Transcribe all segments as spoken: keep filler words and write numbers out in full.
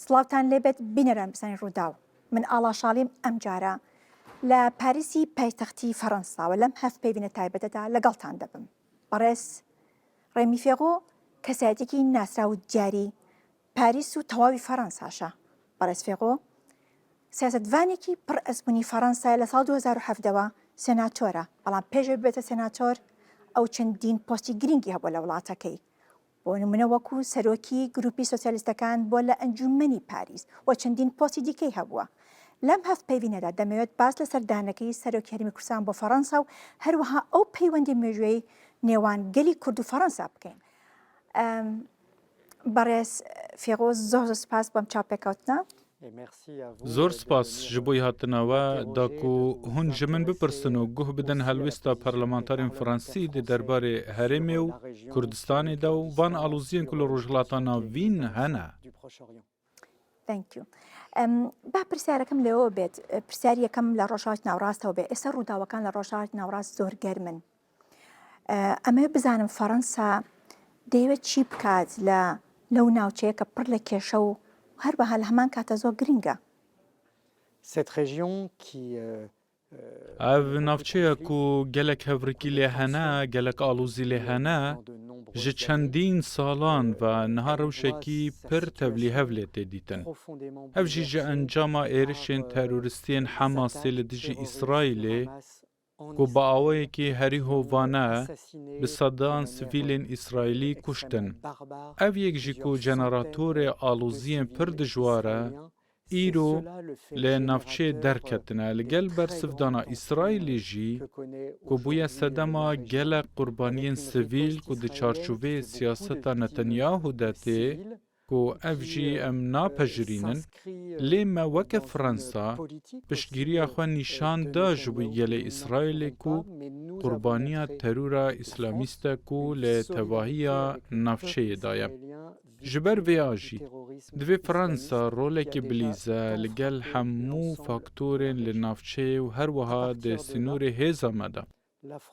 سڵاوتان لێبێت بینەران بزانین ڕووداو. من ئاڵا شاڵیم، ئەم جارە لە پاریسی پایتەختی فەڕەنساوە لەم هەفت پەیوینە تایبەتەدا لەگەڵتان دەبم. بەڕێز ڕێمی فێغۆ کەسایەتێکی ناسراو و دیاری پاریس و تەواوی فەڕەنساشە. بەڕێز فێغۆ سیاستڤانێکی پڕ ئەزموونی فەڕەنسایە، لە ساڵ دوو هەزار و حەڤدەوە سێناتۆرە، بەڵام پێش ببێتە سێناتۆر ئەو چەندین پۆستی گرنگی هەبووە لە وڵاتەکەی. بۆ نمونە وەکو سەرۆکی گروپی سۆسیالیستەکان بۆ لە ئەنجومەنی پاریس و چەندین پۆستی دیکەی هەبووە. لەم هەفت پەیوینەدا دەمەوێت باس لە سەردانەکەی سەرۆکی هەرمی کوردستان بۆ فەڕەنسا و هەروەها ئەو پەیوەندی مێژووی نێوان گەلی کورد و فەڕەنسا بکەین. ئەم، بەڕێز فێغۆ، زۆر زۆر سپاس بۆم چاپێکەوتنە. زۆر سپاس ji bo hatina we da ku hûn ji min bipirsin û guh bidin helwêsta parlamentarên Fransî di derbarê herêmê û Kurdistanê de û van aloziyên ku li Rojhilata Navîn hene. Thank you. ئەم، با پرسیارەکەم لەوە بێت، پرسیاری یەکەم لە ڕۆژهەڵاتی ناوڕاستەوە بێت. ئێستا ڕووداوەکان لە ڕۆژهەڵاتی ناوڕاست زۆر گەرمن. ئەمەوێت بزانم فەڕەنسا دەیەوێت چی بکات لە لەو ناوچەیە کە پڕ لە کێشە و هەروەها لە هەمان کاتە زۆر گرنگە. Cette région qui, euh, Ev navçeya ku gelek hevrikî lê hene, gelek alozî lê hene, ji çendîn salan ve niha rewşekî pir tevlîhev lê tê dîtin. Ev jî ji encama êrişên teroristiyên Hamasê li dijî Îsraîlê ku bi awayekî herî hovane bi sedan sivîlên Îsraîlî kuştin. Ev yek jî ku jeneratorê aloziyên pir dijwar e, îro li navçeyê derketine. Li gel bersivdana Îsraîlê jî ku bûye sedema gelek qurbaniyên sivîl ku di çarçoveyê siyaseta Netanyahu de tê, ku ev jî em napejirînin, lê me weke Fransa piştgiriya xwe nîşan da ji bo gelê Îsraîlê ku qurbaniya terora îslamîst e ku li tevahiya navçeyê de ye. Ji ber vêya jî divê Fransa rolekê bilîze li gel hemû faktorên li navçeyê û her wiha di sînorê hêza me de.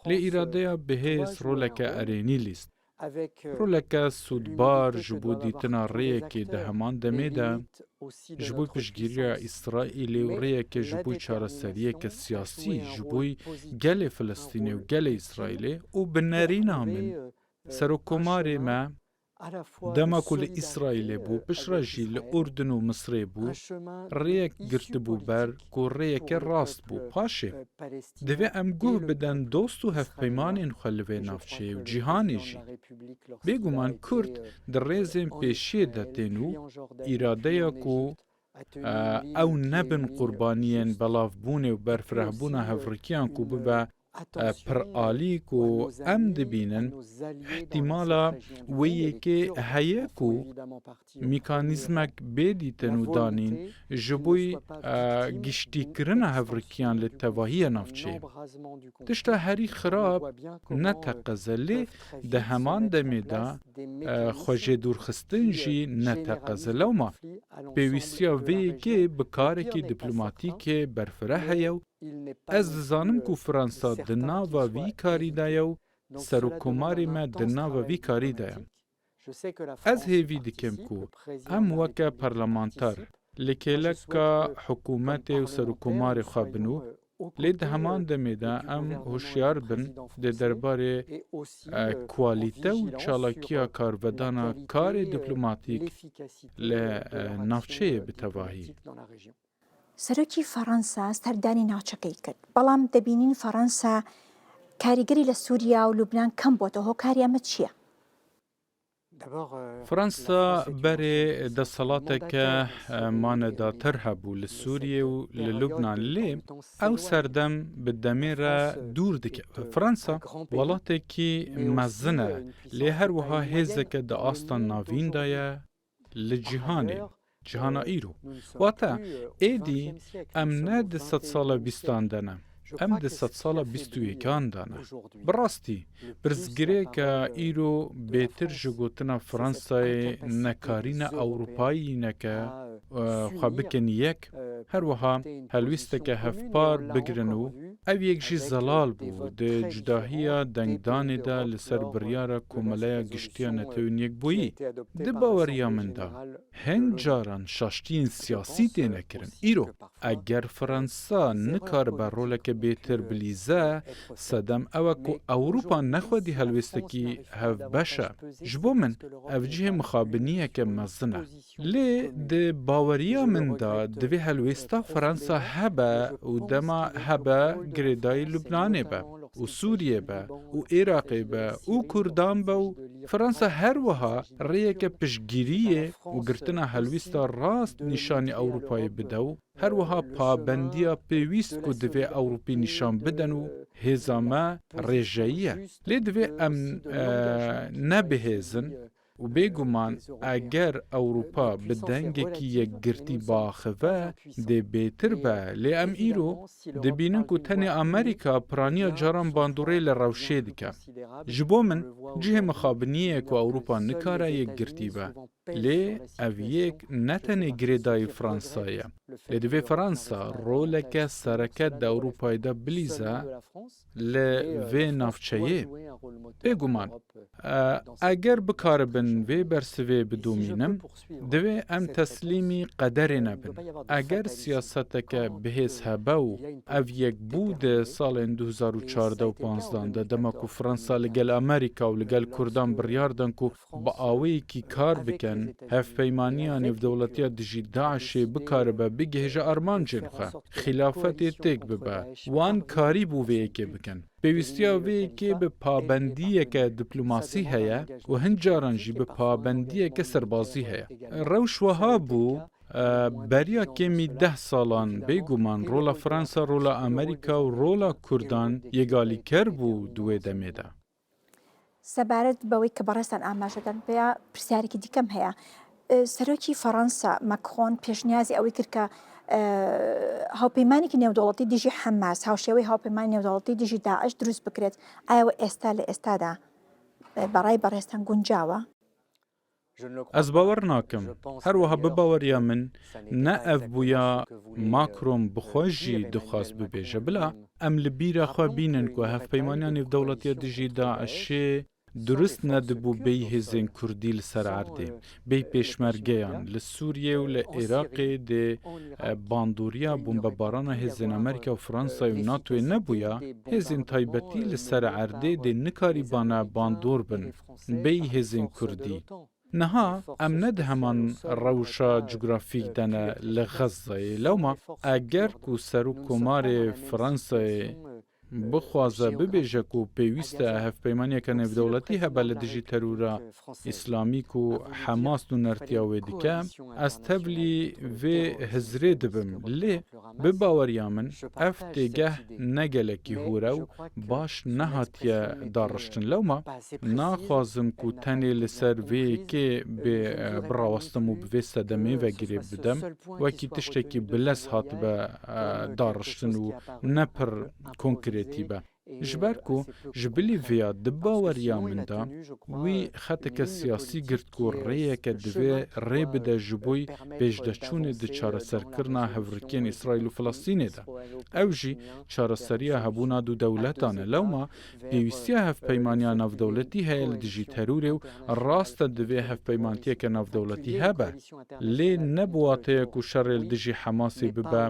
Lê îradeya bihêz roleke erênî lîst. Roleke sûdbar ji bo dîtina rêyekê di heman demê de ji bo piştgiriya Îsraîlê û rêyeke ji bo çareseriyeke siyasî ji bo gelê Filistînê û gelê Îsraîlê û bi nerîna min Serokkomarê me dema ku li Îsraîlê bû, piştre jî li Urdun û Misrê bû, rêyek girtibû ber ku rêyeke rast bû. Paşê, divê em guh bidin dost û hevpeymanên xwe li vê navçeyê û cîhanê jî. Bêguman Kurd di rêzên pêşiyê de tên û îradeya ku, e, ew nebin qurbaniyên belavbûnê û berfirehbûna hevrikiyan ku bibe e, piralî ku em dibînin, îhtîmala wê yekê heye ku mîkanîzmek bê dîtin û danîn ji bo, e, giştîkirina hevrikiyan li tevahiya navçeyê. Tişta herî xirab ne teqez e, lê di heman demê de, e, xwejêdûrxistin jî ne teqez e. Lewma pêwîstiya vê yekê bi karekî dîplomatîkê berfireh heye û Ez dizanim ku Fransa di nava vî karî de ye û serokkomarê me di nava vî karî de ye. Ez hêvî dikim ku em weke parlamenter li kêleka hikûmetê û serokkomarê xwe bin û lê di heman demê de em hişyar bin di derbarê, e, kwalîte û çalakiya karvedana karê dîplomatîk li, e, navçeyê bi tevahî. سەرۆکی فەڕەنسا سەردانی ناوچەکەی کرد، بەڵام دەبینین فەڕەنسا کاریگەری لە سووریا و لوبنان کەم بۆتەوە. هۆکاری ئەمە چییە؟ Fransa berê desthilateke, e, manedatir hebû li Sûriyê û li Lubnan, lê ew serdem bi demê re dûr dikeve. Fransa welatekî mezin e, lê her wiha hêzeke di asta navîn de ye. Li cîhanê, cîhana îro. Wate, êdî em ne di sedsala bîstan de ne, em di sedsala bîst û yekan de ne. Bi rastî, pirsgirêka îro bêtir ji gotina Fransayê nekarîne Ewropayîneke, e, xwe bikin yek, her wiha helwîsteke hevpar bigrin û Ev yek jî zelal bû di cudahiya dengdanê de li ser biryara Komeleya Giştî ya Netewên Yekbûyî. Di baweriya min de, hin caran şaştiyên siyasî têne kirin. Îro, eger Fransa nikaribe roleke bêtir bilîze, sedem ew e ku Ewropa ne xwedî helwêstekî hevbeş e. Ji bo min, ev cihê mixabiniyeke mezin e. Lê di baweriya min de divê helwêsta Fransa hebe û dema hebe girêdayî Lubnanê be û Sûriyê be û Iraqê be û Kurdan be û Fransa her wiha rêyeke piştgiriyê û girtina helwêsta rast nîşanî Ewropayê bide û her wiha pabendiya pêwîst ku divê Ewropî nîşan bidin û hêza me rêjeyî ye. Lê divê em, e, nebihêzin û bêguman eger Ewropa bi dengekî yekgirtî biaxive, dê bêtir be. Lê em îro dibînin ku tenê Amerîka piraniya caran bandorê li rewşê dike. Ji bo min cihê mixabiniyê ye ku Ewropa nikare yekgirtî be. Lê ev yek ne tenê girêdayî Fransa ye. Lê divê Fransa roleke sereke di Ewropayê de bilîze li vê navçeyê. Bêguman, e, eger bikaribin vê bersivê bidomînin, divê em teslîmî qederê nebin. Eger siyaseteke bihêz hebe û ev yek bû di salên du hezar û çardeh û panzdeh de, dema ku Fransa li gel Amerîka û li gel Kurdan biryar dan ku bi aweyekî kar bikin, hevpeymaniya nêvdewletiya dijî DAIŞê bikaribe bigihêje armancên xwe, xîlafetê têk bibe. Wan karîbû vê yekê bikin. Pêwîstiya vê yekê bi pabendiyeke diplomasî heye û hin caran jî bi pabendiyeke serbazî heye. Rewş wiha bû, e, beriya kêmî deh salan bêguman rola Fransa, rola Amerîka û rola Kurdan yêgalîker bû di wê demê de. سەبارەت بەوەی کە بەڕێستان ئاماژەدان پێیا، پرسیارێکی دیکەم هەیە. ئە، سەرۆکی فەڕەنسا مەکرۆن پێشنیازی ئەوەی کرد کە، ئە، هاوپەیمانێکی نێودەوڵەتی دژی حەماس، هاوشێوەی هاوپەیمانی نێودەوڵەتی دژی داعش دروست بکرێت. ئایا ئەوە ئێستا لە ئێستادا، ئە، بەڕای بەڕێستان گونجاوە؟ Ez bawer nakim. Her wiha bi baweriya min ne ev bûya Macron bi xwe jî dixwast bibêje. Bila em li bîra xwe bînin ku hevpeymaniya nêvdewletiya dijî DAIŞê durist nedibû bêyî hêzên Kurdî li ser erdê, bêyî pêşmergeyan li Sûriyê û li Iraqê dê, e, bandoriya bombebarana hêzên Amerîka û Fransayê û NATOyê nebûya, hêzên taybetî li ser erdê dê nikarîbane bandor bin bêyî hêzên Kurdî. Niha em ne di heman rewşa cografîk de ne li Xezzayê. Lewma eger ku Serokkomarê Fransayê bixwaze bibêje ku pêwîst e hevpeymaniyeke nêvdewletî hebe li dijî terora îslamî ku Hemas nûnertiya wê dike, ez tevlî vê hizrê dibim. Lê bi baweriya min ev têgeh ne gelekî hûr e û baş nehatiye dariştin. Lewma naxwazim ku tenê li ser vê yekê bê, e, birawestim û bi vê sedemê ve girê bidim, wekî tiştekî bilez hatibe, e, dariştin û ne pir konkretî be. Ji ber ku ji bilî vêya di baweriya min de wî xeteke siyasî girt ku rêyeke divê rê bide ji bo pêşdeçûnê di çareserkirina hevrikiyên Îsraîl û Filistînê de. Ew jî çareseriya hebûna du dewletan e. Lewma pêwîstiya hevpeymaniya navdewletî heye li dijî terorê û rast e divê hevpeymantiyeke navdewletî hebe. Lê ne bi wateya ku şerê li dijî Hemasê bibe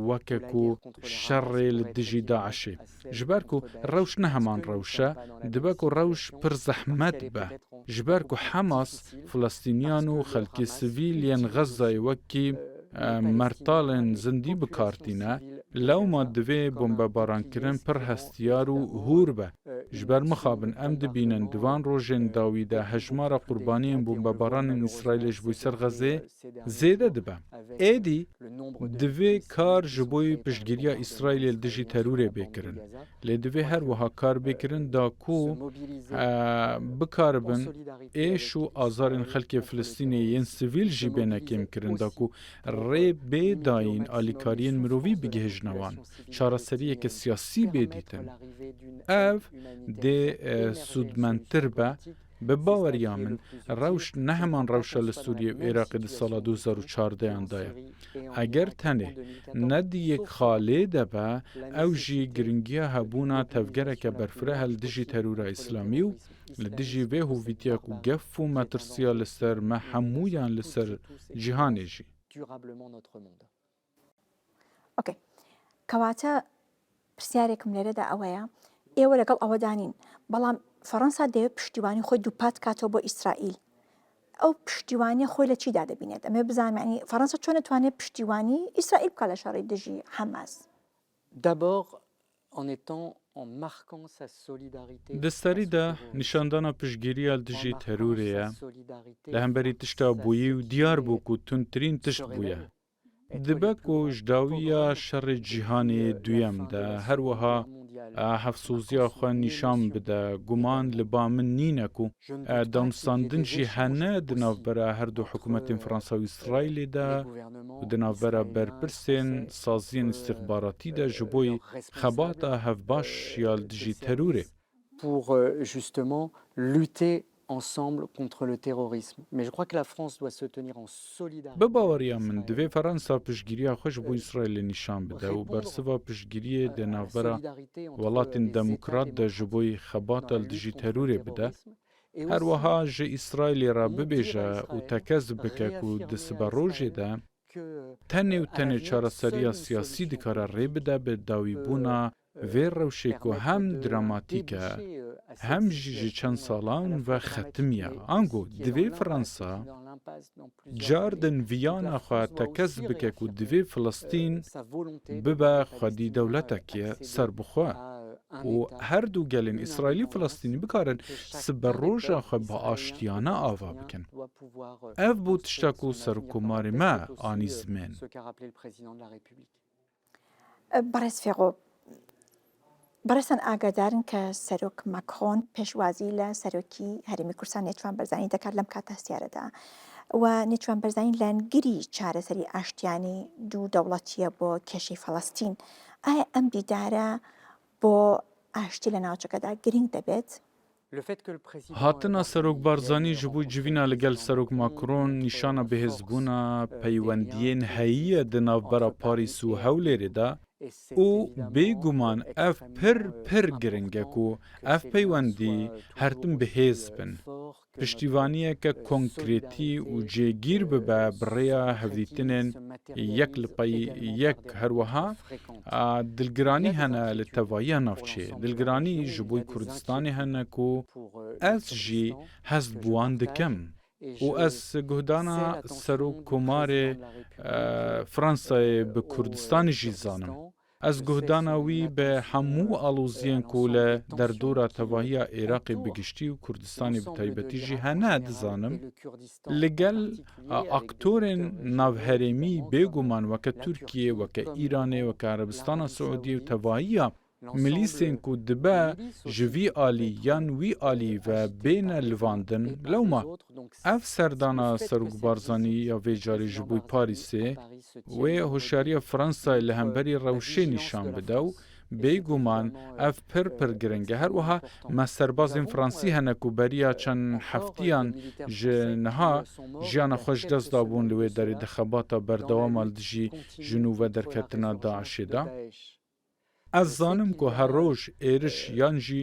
weke ku şerê li dijî DAIŞê. Ji ber ku rewş ne heman rewş e, dibe ku rewş pir zehmet be. Ji ber ku Hemas Filistîniyan û xelkê sivîl yên Xezzayê wekî, e, mertalên zindî bi kar tîne, lewma divê bombebarankirin pir hestiyar û hûr be. Ji ber mixabin em dibînin di van rojên dawî de hejmara qurbaniyên bombebaranên Îsraîlê ji bo ser Xezzê zêde dibe. Êdî divê kar ji bo piştgiriya Îsraîlê li dijî terorê bê kirin. Lê divê her wiha kar bê kirin da ku, e, bikaribin êş û azarên xelkê Filistînê yên sivîl jî bêne kêmkirin, da ku rê bê dayîn alîkariyên mirovî bigihêjine wan, çareseriyeke siyasî bê dîtin. Ev dê, e, sûdmendtir be Bi baweriya min, rewş ne heman rewşa li Sûriyê û Iraqê di sala du hezar û çardeyan de ye. Eger tenê ne di yek xalê de be, ew jî giringiya hebûna tevgereke berfireh e li dijî terora îslamî û li dijî vê hovîtiya ku gef û metirsiya li ser me hemûyan, li ser cîhanê jî. Ok. کەواتە پرسیارێکم لێرەدا ئەوەیە، ئێوە لەگەڵ ئەوەدا نین، بەڵام فەڕەنسا دەیەوێت پشتیوانی خۆی دووپات کاتەوە بۆ ئیسرائیل. ئەو پشتیوانیە خۆی لە چیدا دەبینێت؟ ئەمە بزانم، یعنی، فەڕەنسا چۆن نەتوانێت پشتیوانی ئیسرائیل بکات لە شەڕی دژی حەماس؟ Di serî de nîşandana piştgiriya li dijî terorê ye. Li hemberî tişta bûyî û diyar bû ku tundtirîn tişt bûye. Dibe ku ji dawiya şerê cîhanê duyem de her wiha, e, hevsoziya xwe nîşan bide, guman li ba min nîne ku, e, damstandin jî hene di navbera her du hikûmetên Fransa û Îsraîlê de û di navbera berpirsên saziyên îstixbaratî de ji bo xebata hevbaş ya li dijî terorê. Pour, euh, justement lutter ensemble contre le terrorisme. Mais je crois que la France doit se tenir en solidarité. Bi baweriya min, divê Fransa piştgiriya xwe ji bo Îsraîlê nîşan bide û bersiva piştgiriyê di navbera welatên demokrat de ji bo xebata li dijî terorê bide. Her wiha ji Îsraîlê re bibêje û tekez bike ku di siberojê de tenê û tenê çareseriya siyasî dikare rê bide bi dawîbûna vê rewşê ku hem dramatîk e, hem jî ji çend salan ve xetimiye. Ango divê Fransa cardin viyana xwe tekez bike ku divê Filistîn bibe xwedî dewletekê serbixwe û her du gelên Îsraîlî Filistînî bikarin siberoja xwe bi aştiyane ava bikin. Ev bû tişta ku serokkomarê me anî zimên. بەڕێز فێغۆ، بەڕێزان ئاگادارن کە سەرۆک ماکرۆن پێشوازی لە سەرۆکی هەرێمی کوردستان نێچوان بەرزانی دەکات لەم کاتە هەستیارەدا و نێچوان بەرزانی لایەنگری چارەسەری ئاشتیانی دوو دەوڵەتیە بۆ کێشەی فەڵەستین. ئایا ئەم دیدارە بۆ ئاشتی لە ناوچەکەدا گرنگ دەبێت؟ Hatina Serok Barzanî ji bo civîna li gel Serok Macron nîşana bihêzbûna peywendiyên heyî ye di navbera Parîs û Hewlêrê de û bêguman ev pir pir giring e ku ev peywendî her tim bihêz bin. Piştîvaniyeke konkretî û cêgîr bibe bi rêya hevdîtinên yek li pey yek her wiha a, dilgiranî hene li tevahiya navçê. Dilgiranî ji bo Kurdistanê hene ku ez jî hest bi wan dikim. Û ez guhdana Serokkomarê, e, Fransayê bi Kurdistanê jî zanim. Ez guhdana wî bi hemû aloziyên ku li derdora tevahiya Iraqê bi giştî û Kurdistanê bi taybetî jî hene dizanim. Li gel, e, aktorên navherêmî bêguman weke Tirkiye, weke Îranê, weke Erebistana Siûdiyê û tevahiya milîsên ku dibe ji vî alî yan wî alî ve bêne livandin. Lewma ev serdana Serok Barzanî ya vê carê ji bo Parîsê wê hoşyariya Fransayê li hemberî rewşê nîşan bide û bêguman ev pir pir giring e. Her wiha me serbazên Fransî hene ku beriya çend heftiyan ji niha jiyana xwe ji dest dabûn, li wê derê di xebata berdewama li dijî ji nû ve derketina DAIŞê de. Ez zanim ku her roj êriş yan jî,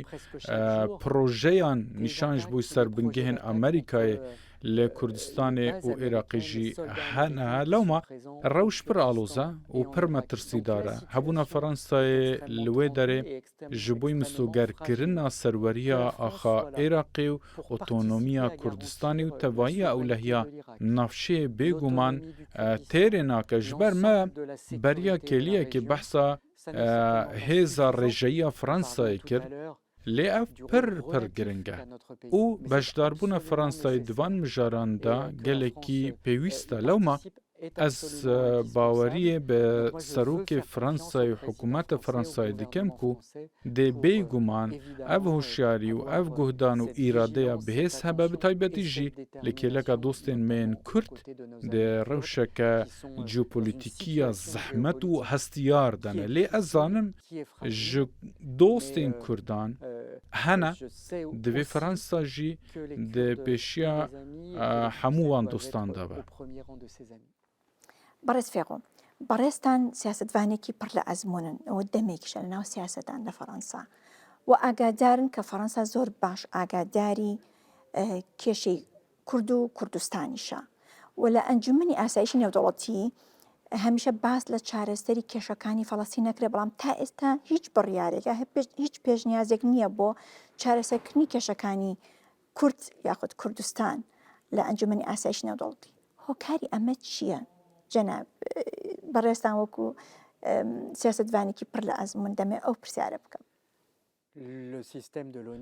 e, projeyan nîşan ji bo serbingehên Amerîkayê li Kurdistanê û Iraqê jî hene. Lewma rewş pir aloz e û pir metirsîdar e. Hebûna Fransayê li wê derê ji bo misogerkirina serweriya axa Iraqê û otonomiya Kurdistanê û tevahiya ewlehiya navçeyê bêguman, e, têrê nake. Ji ber me beriya kêliyekê behsa, e, hêza rêjeyiya Fransayê kir. Lê ev pir pir giring e û beşdarbûna Fransayê di van mijaran de gelekî pêwîst e. Lewma ez, e, baweriyê bi serokê Fransayê û hikûmeta Fransayê dikim ku dê bêguman ev hoşyarî û ev guhdan û îradeya bihêz hebe, bi taybetî jî li kêleka dostên me yên Kurd di rewşeke jeopolîtîkî ya zehmet û hestiyar de ne. Lê ez zanim ji dostên Kurdan hene, divê Fransa jî di pêşiya, e, hemû wan dostan de be. Berêz Fêxo, berêztan siyasetvanekî pir li ezmûn in û demekî şe li nav siyasetan li Fransa. We agahdarin ke Fransa zor baş agahdari, e, kêşê Kurd û Kurdistanî şe. We li Encûmenî Asayîşî Nêwdewletî hemîşe bas li çareserî kêşekanî Felestîn nekire, belam ta êsta hîç biryarêk ya hîç pêş-, hîç pêşniyazêk niye bo çareserkirinî kêşekanî Kurd yaxud Kurdistan li Encûmenî Asayîşî Nêwdewletî. Hokarî eme çi ye? Cenab, e, berêztan wekû, e, siyasetvanekî pir li ezmûn demê ew pirsyare bikim.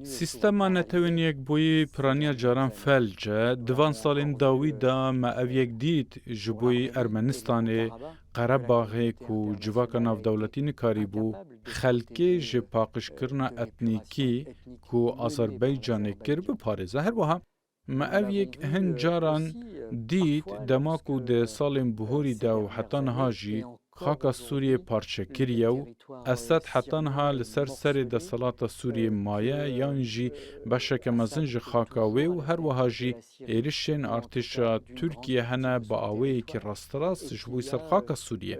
Sîstema Netewên Yekbûyî piraniya caran felc e. Di van salên dawî de me ev yek dît, ji bo Ermenistanê, Qerebaxê ku civaka navdewletî nikarîbû xelkê ji paqijkirina etnîkî ku Azerbaycanê kir biparêze. Her wiha me ev yek hin caran dît, dema ku di salên bihurî de û heta niha jî xaka Sûriyê parçe kiriye û Esed heta niha li ser serê desthilata Sûriyê maye, yan jî beşeke mezin ji xaka wê û her wiha jî êrişên artêşa Tirkiye hene bi awayekî rasterast ji bo ser xaka Sûriyê.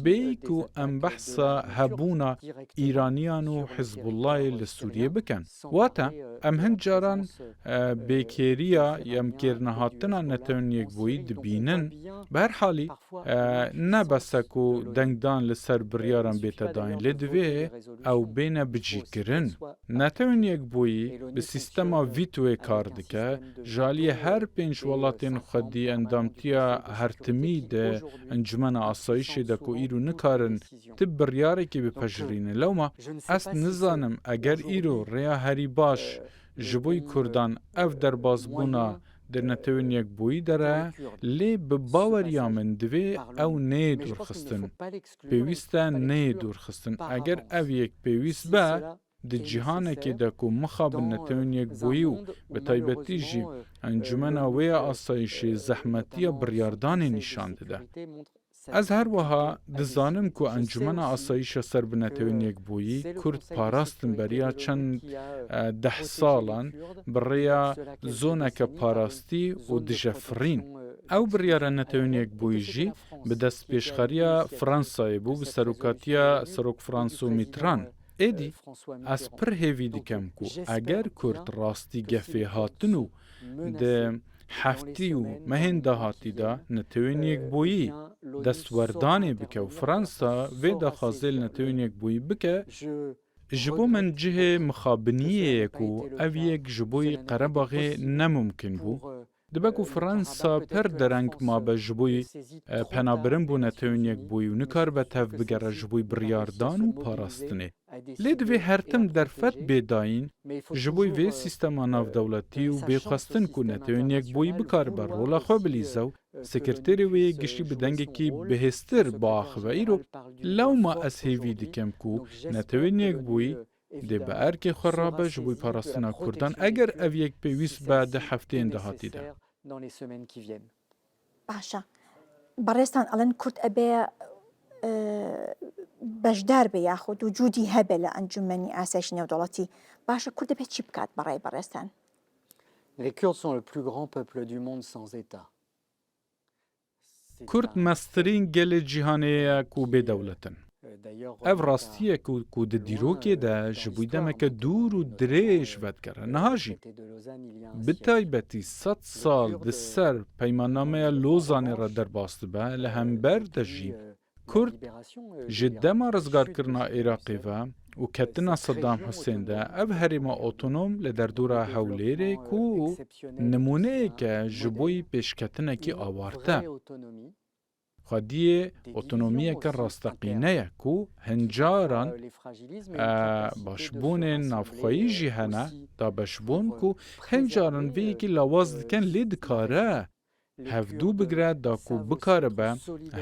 Bêyî ku em behsa hebûna Îraniyan û Hizbullahê li Sûriyê bikin. Wate, em hin caran, e, bêkêriya ya em kêrnehatina Netewên Yekbûyî dibînin. Bi her halî, e, ne bes e ku dengdan li ser biryaran bête dayîn, lê divê ew bêne bicîkirin. Netewên Yekbûyî bi sîstema vîtoyê kar dike, ji aliyê her pênc welatên xwedî endamtiya hertimî di Encûmena Asayîşê de ku îro nikarin ti biryarekî bipejirînin. Lewma ez nizanim eger îro rêya herî baş ji bo Kurdan ev derbasbûna di Netewên Yekbûyî de re, lê bi baweriya min divê ew neyê dûrxistin. Pêwîst e neyê dûrxistin. Eger ev yek pêwîst be, di cîhanekê de ku mixabin Netewên Yekbûyî û bi taybetî jî Encûmena wê ya Asayîşê zehmetiya biryardanê nîşan dide. Ez her wiha dizanim ku Encûmena Asayîşa ser bi Netewên Yekbûyî Kurd parastin beriya çend, e, deh salan bi rêya zoneke parastî û dijefirîn. Ew biryara Netewên Yekbûyî jî bi destpêşxeriya Fransayê bû, bi serokatiya Serok François Mitterrand. Êdî ez pir hêvî dikem ku eger Kurd rastî gefê hatin û di heftî û mehên dahatî de Netewên Yekbûyî destwerdanê bike û Fransa vê daxwazê li Netewên Yekbûyî bike, ji bo min cihê mixabiniyê ye ku ev yek ji bo Qerebaxê ne mumkin bû. Dibe ku Fransa pir dereng mabe ji bo, e, penabirin bo Netewên Yekbûyî û nikaribe tev bigere ji bo biryardan û parastinê. Lê divê her tim derfet bê dayîn ji bo vê sîstema navdewletî û bê xwestin ku Netewên Yekbûyî bikaribe rola xwe bilîze û sekreterê wê yê giştî bi dengekî bihêztir biaxive. Îro lewma ez hêvî dikim ku Netewên Yekbûyî dê bi erkê xwe rabe ji bo parastina Kurdan, eger ev yek pêwîst be di hefteyên dahatî de. Baş e. Berêztan elin Kurd ebe, e, beşdar be yaxud wicûdî hebe li Encûmenî Asayîşî Nêwdewletî. Baş e, Kurd ebe çi bikat berê berêztan? Les Kurdes sont le plus grand peuple du monde sans État. Kurd mestirîn gelê cîhanê ye ku bê dewlet in. Ev rastî ye ku, ku di dîrokê de ji bo demeke dûr û dirêj vedigere. Niha jî bi taybetî sed sal di ser Peymannameya Lozanê re derbas dibe, li hember de jî Kurd ji dema rizgarkirina Iraqê ve û ketina Saddam Husên de ev herêma otonom li derdora Hewlêrê ku nimûneyeke ji bo pêşketinekî awarte. Xwediyê otonomiyeke rasteqîne ye ku hin caran, e, başbûnên navxweyî jî hene, dabeşbûn ku hin caran vê yekî lawaz dikin lê dikare hevdû bigire da ku bikaribe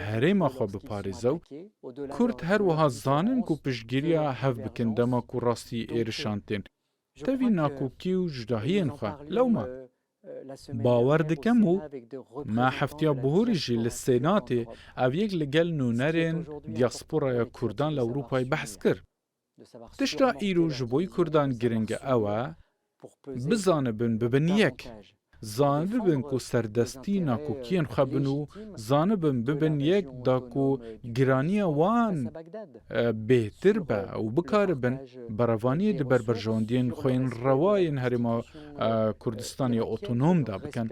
herêma xwe biparêze û Kurd her wiha zanin ku piştgiriya hev bikin dema ku rastî êrişan tên tevî nakokî û cudahiyên xwe. Lewma bawer dikim û me heftiya bihurî jî li Senatê ev yek li gel nûnerên diasporaya Kurdan li Ewropayê behs kir. Tişta îro ji bo Kurdan giring e ew e, bizanibin bibin yek. Zanibin ku serdestî nakokiyên xwe bin û zanibin bibin yek da ku giraniya wan, e, bêhtir be û bikaribin berevaniyê di ber berjewendiyên xwe yên rewa yên herêma, e, Kurdistanê otonom de bikin.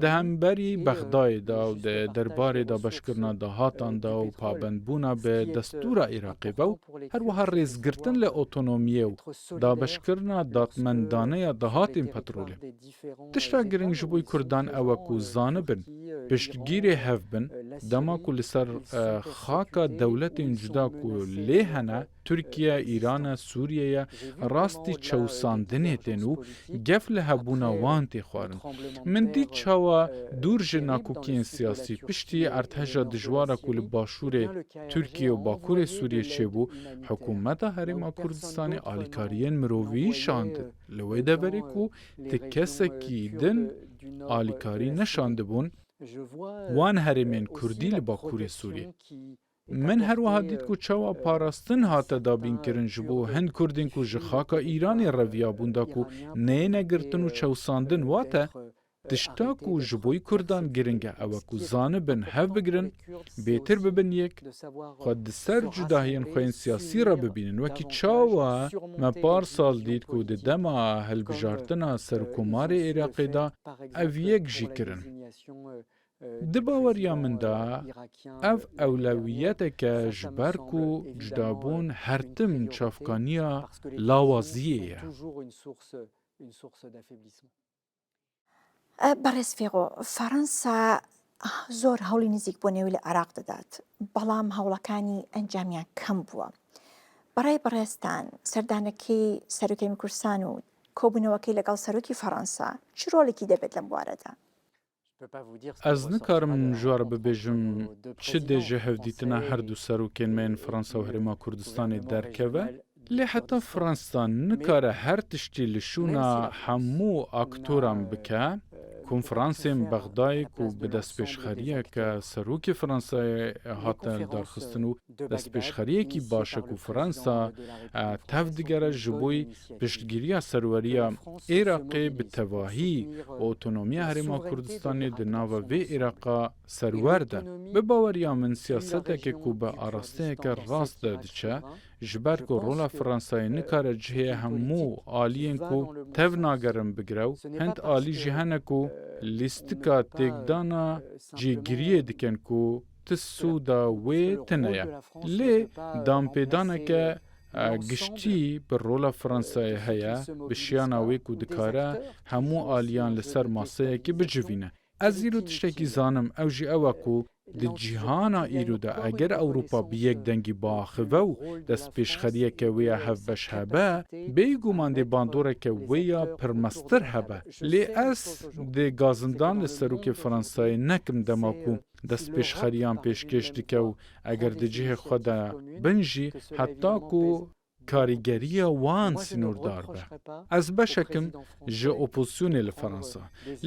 Di hemberî Bexdayê de û di derbarê dabeşkirina dahatan de û pabendbûna bi destûra Iraqê ve û her wiha rêzgirtin li otonomiyê û dabeşkirina dadmendane ya dahatên petrolê. Tişta giring ji bo Kurdan ew e ku zanibin, piştgîrê hev bin, dema ku li ser, e, xaka dewletên cuda ku lê hene, Tirkiye, Îran e, Sûriye ye, rastî çewsandinê tên û gef li hebûna wan tê xwarin. Min dît çawa dûr ji nakokiyên siyasî piştî erdheja dijwara ku li başûrê Tirkiye û bakurê Sûriyê çêbû, hikûmeta Herêma Kurdistanê alîkariyên mirovî şandin. Li wê deverê ku ti kesekî din alîkarî neşandibûn wan herêmên Kurdî li bakurê Sûriyê. Min her wiha dît ku çawa parastin hate dabînkirin ji bo hin Kurdên ku ji xaka Îranê reviyabûn da ku neyêne girtin û çewsandin. Wate, tişta ku ji bo Kurdan giring e ew e ku zanibin hev bigrin, bêtir bibin yek, xwe di ser cudahiyên xwe yên siyasî re bibînin. Wekî çawa me parsal dît ku di dema hilbijartina serokkomarê Iraqê de ev yek jî kirin. Di baweriya min de ev ewlewiyeteke ji ber ku cudabûn her tim çavkaniya lawaziyê ye. Berêz Fêxo, Faransa زۆر هەوڵی نزیک بوونەوەی لە عێراق دەدات، بەڵام هەوڵەکانی ئەنجامیان کەم بووە. بەڕای بەڕێزتان، سەردانەکەی سەرۆکی هەرێمی کوردستان و کۆبوونەوەکەی لەگەڵ سەرۆکی فەڕەنسا چ ڕۆڵێکی دەبێت لەم بوارەدا؟ Ez nikarim ji we re bibêjim çi dê ji hevdîtina her du serokên me yên Fransa û Herêma Kurdistanê derkeve, lê heta Fransa nikare her tiştî li şûna hemû aktoran bike. Konferansên Bexdayê ku bi destpêşxeriyeke serokê Fransayê hate lidarxistin û destpêşxeriyekî baş e ku Fransa, e, tev digere ji bo piştgiriya serweriya Iraqê bi tevahî û otonomiya Herêma Kurdistanê di nava vê Iraqa serwer de. Bi baweriya min siyaseteke ku bi arasteyeke rast de diçe, ji ber ku rola Fransayê nikare cihê hemû aliyên ku tev nagerin bigire û hind alî jî hene ku lîstika têkdana cêgiriyê dikin ku ti sûda wê tune ye. Lê danpêdaneke, e, giştî bi rola Fransayê heye, bi şiyana wê ku dikare hemû aliyan li ser maseyekê bicivîne. Ez îro tiştekî zanim, ew jî ew e ku di cîhana îro de eger Ewropa bi yek dengî biaxive û destpêşxeriyeke wê ya hevbeş hebe, bêguman dê bandoreke wê ya pir mestir hebe. Lê ez dê gazindan li serokê Fransayê nekim dema ku destpêşxeriyan pêşkêş dike û eger di cihê xwe de bin jî, heta ku karîgeriya wan sînordar be. Ez beşek im ji opozisyonê li Fransa.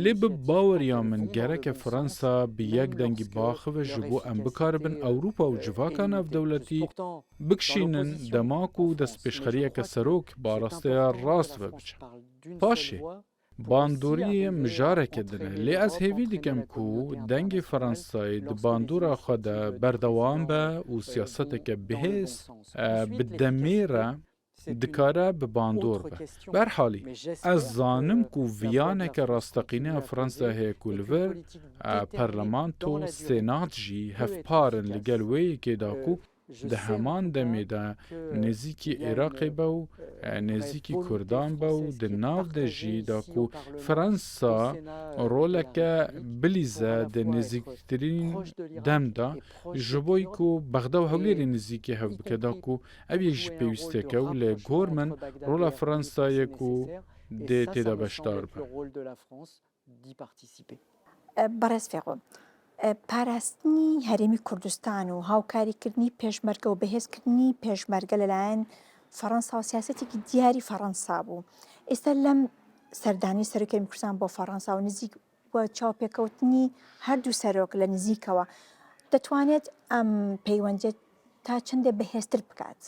Lê bi baweriya min gereke Fransa bi yek dengî biaxive ji bo em bikaribin Ewropa û civaka navdewletî bikişînin dema ku destpêşxeriyeke serok bi arasteya rast ve biçe. Paşê, bandoriyê mijareke din e, lê ez hêvî dikim ku dengê Fransayê di bandora xwe de berdewam be û siyaseteke bihêz, e, bi demê re dikare bi bandor be. Berhalî, ez zanim ku viyaneke rasteqîne ya Fransayê heye ku li vir, e, parlamento, senat jî hevpar in li gel wê yekê de ku di heman demê de nêzîkî Iraqê be û, e, nêzîkî Kurdan be û di nav de jî da ku Fransa roleke bilîze di nêzîktirîn dem de ji bo ku Bexda û Hewlêrê nêzîkî hev bike da ku ev yek jî pêwîsteke û li gor min rola Fransa ye ku dê tê de beşdar be. d'y participer. بەڕێز فێغۆ، پاراستنی هەرێمی کوردستان و هاوکاریکردنی پێشمەرگە و بەهێزکردنی پێشمەرگە لەلایەن فەڕەنسا و سیاسەتێکی دیاری فەڕەنسا بوو. ئێستا لەم سەردانی سەرۆکی هەرێمی کوردستان بۆ فەڕەنسا و نزیک و چاوپێکەوتنی هەردوو سەرۆک لە نزیکەوە دەتوانێت ئەم پەیوەندیە تا چەندێ بەهێزتر بکات؟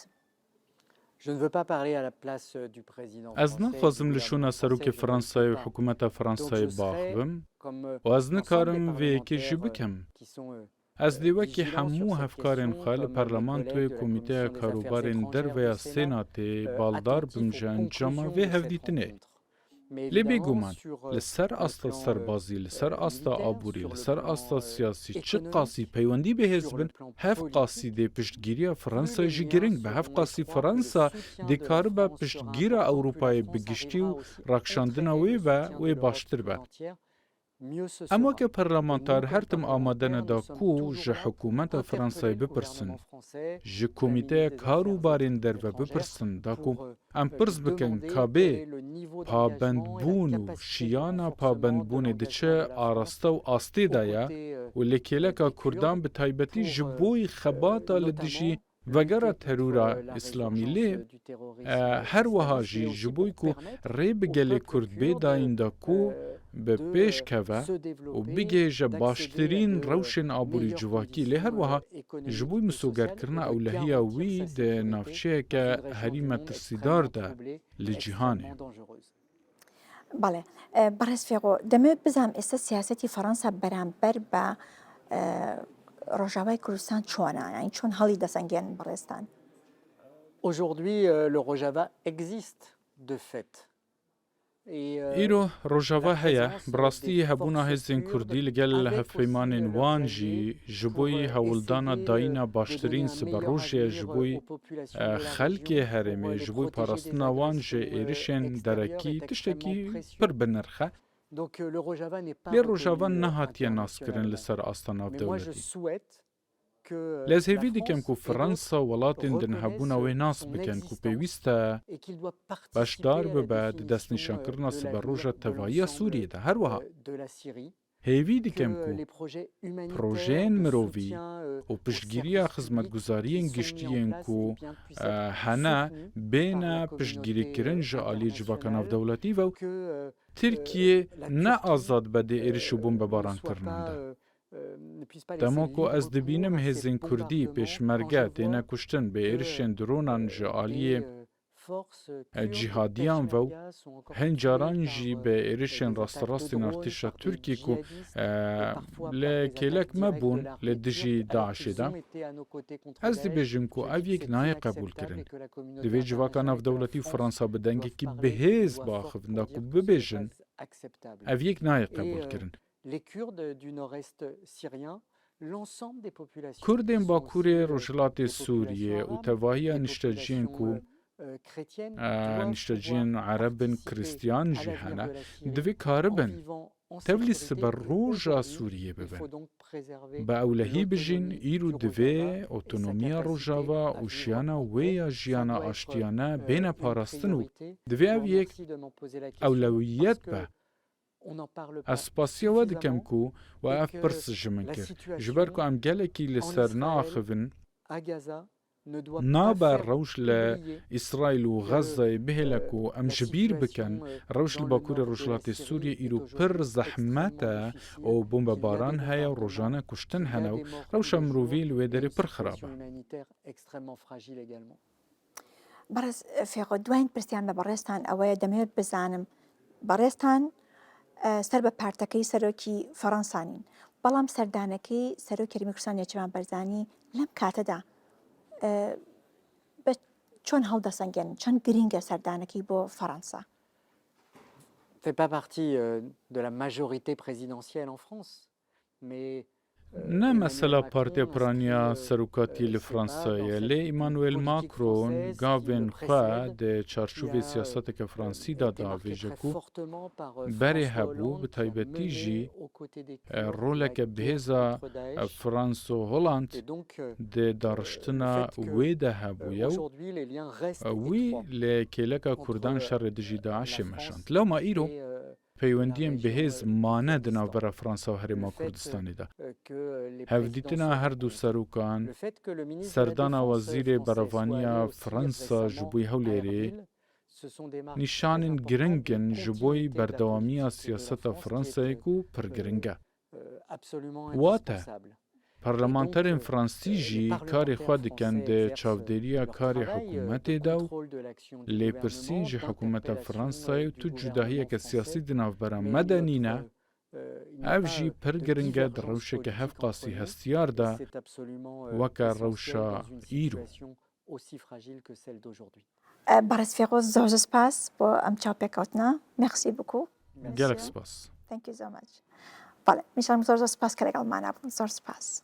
Je ne veux pas parler à la place, euh, du président Ez français, du naxwazim li gouvernement şûna serokê français, Fransayê û donc, euh, hikûmeta Fransayê donc je serai baxivim comme, euh, û ez nikarim vê yekê jî bikim. Ez dê wekî hemû hevkarên xwe li parlamentoyê, komîteya karûbarên derve ya Senatê baldar bim ji encama vê hevdîtinê. Lê bêguman, li ser asta serbazî, li ser asta aborî, li ser asta siyasî, çi qasî peywendî bihêz bin, hev qasî dê piştgiriya Fransayê jî giring be. Hev qasî Fransa dê karibe piştgîra Ewropayê bi giştî û rakşandina wê be, wê baştir be. Em weke parlamenter her tim amade ne da ku ji hikûmeta Fransayê bipirsin, ji komîteya kar û barên derve bipirsin, da ku em pirs bikin ka bê pabendbûn û şiyana pabendbûnê di çi araste û astê de ye û lê kêleka Kurdan bi taybetî ji bo xebata li dijî vegera terora Îslamî. Lê, e, her wiha jî ji bo ku rê bi gelê Kurd bê dayîn da ku bi pêş keve û bigihêje baştirîn rewşên aborî civakî, lê her wiha ji bo misogerkirina ewlehiya wî di navçeyeke herî metirsîdar de li cîhanê. Belê. E, Barêz Fêxo, demê bizam êsta siyasetî Fransa beramber be, e, Rojavayê Kurdistan çona, yani çon halî desengên barêstan? Aujourd'hui, euh, le Rojava existe de fait. Et, euh, Îro Rojava heye, bi rastî hebûna hêzên Kurdî li gel hevpeymanên wan jî ji bo hewldana dayîna baştirîn siberojê ji bo, e, xelkê herêmê, ji bo parastina wan ji êrişên derekî tiştekî pir bi nirx e. Lê Rojava nehatiye naskirin li ser asta navdewletî. Lê ez hêvî dikim ku Fransa welatên din hebûna wê nas bikin ku pêwîst e beşdar bibe di destnîşankirina siberoja tevahiya Sûriyê de. Her wiha hêvî dikim ku projeyên mirovî û piştgiriya xizmetguzariyên giştî yên ku, e, hene bêne piştgirîkirin ji aliyê civaka navdewletî ve û Tirkiye ne azad be dê êriş û bombebaran kirinan de. Dema ku ez dibînim hêzên Kurdî, pêşmerge, têne kuştin, bi êrişên dronan ji aliyê, e, cîhadiyan ve û hin caran jî bi êrişên rastirastiyan artêşa Tirkiyê ku, e, li kêlek me bûn li dijî DAIŞê de, ez dibêjim ku ev yek nayê qebûlkirin. Divê civaka navdewletî û Fransa bi dengekî bihêz biaxivin da ku bibêjin, ev yek nayê qebûlkirin. Les Kurdes du nord-est syrien, l'ensemble des populations Kurdên Bakurê Rojhilatê Sûriyê û tevahiya nişteciyên ku, euh, e, nişteciyên Ereb in, Kristiyan jî hene, divê karibin tevlî siberoja Sûriyê bibin. Bi ewlehî bijîn, îro divê otonomiya Rojava û şiyana wê ya jiyana aştiyane bêne parastin û divê ev yek ewlewiyet be. Ez spasiya we dikim ku we ev pirs ji min kir. Ji ber ku em gelekî li ser naaxivin, nabe rewş li Îsraîl û Xezzeyê bihêle ku em ji bîr bikin, rewş li Bakurê Rojhilatê Sûriyê îro pir zehmet e û bombebaran heye û rojane kuştin hene û rewşa mirovî li wê derê pir xirab e. Barêz Fêxo, دوایین پرسیان لە بەڕێزتان ئەوەیە، دەمەوێت بزانم بەڕێزتان، ئە، سەر بە پارتەکەی سەرۆکی فەڕەنسا نین، بەڵام سەردانەکەی سەرۆکی هەرێمی کوردستان نێچیرڤان بەرزانی لەم کاتەدا، ئە، بە چۆن هەڵدەسەنگێن، چەند گرینگە سەردانەکەی بۆ فەڕەنسا؟ Fait pas partie, euh, de la majorité présidentielle en France, mais Ne mesela Partiya Piraniya Serokatî li Fransa ye, lê Emmanuel Macron gavên xwe di çarçovê siyaseteke fransî de diavêje ku berê hebû, bi taybetî jî roleke bihêza François Hollande di dariştina wê de hebûye û wî li kêleka Kurdan şerê dijî DAIŞê meşand. Lewma îro peywendiyên bihêz mane di navbera Fransa û Herêma Kurdistanê de. Hevdîtina her du serokan, serdana wezîrê berevaniya Fransa ji bo Hewlêrê, nîşanên giring in ji bo berdewamiya siyaseta Fransayê ku pir giring e. Wate, Parlamenterên fransî jî karê xwe dikin di çavdêriya karê hikûmetê de û lêpirsîn ji hikûmeta Fransayê û tu cudahiyeke siyasî di navbera me de nîne, ev jî pir giring e di rewşeke hevqasî hestiyar de weke rewşa îro. Barez Fêroz, zor zor spas bo em çaw pêk ketina. Merci beaucoup. Gelek spas. Thank you so much. Bale, Michel, zor zor spas ke legal me hebûn. Zor spas.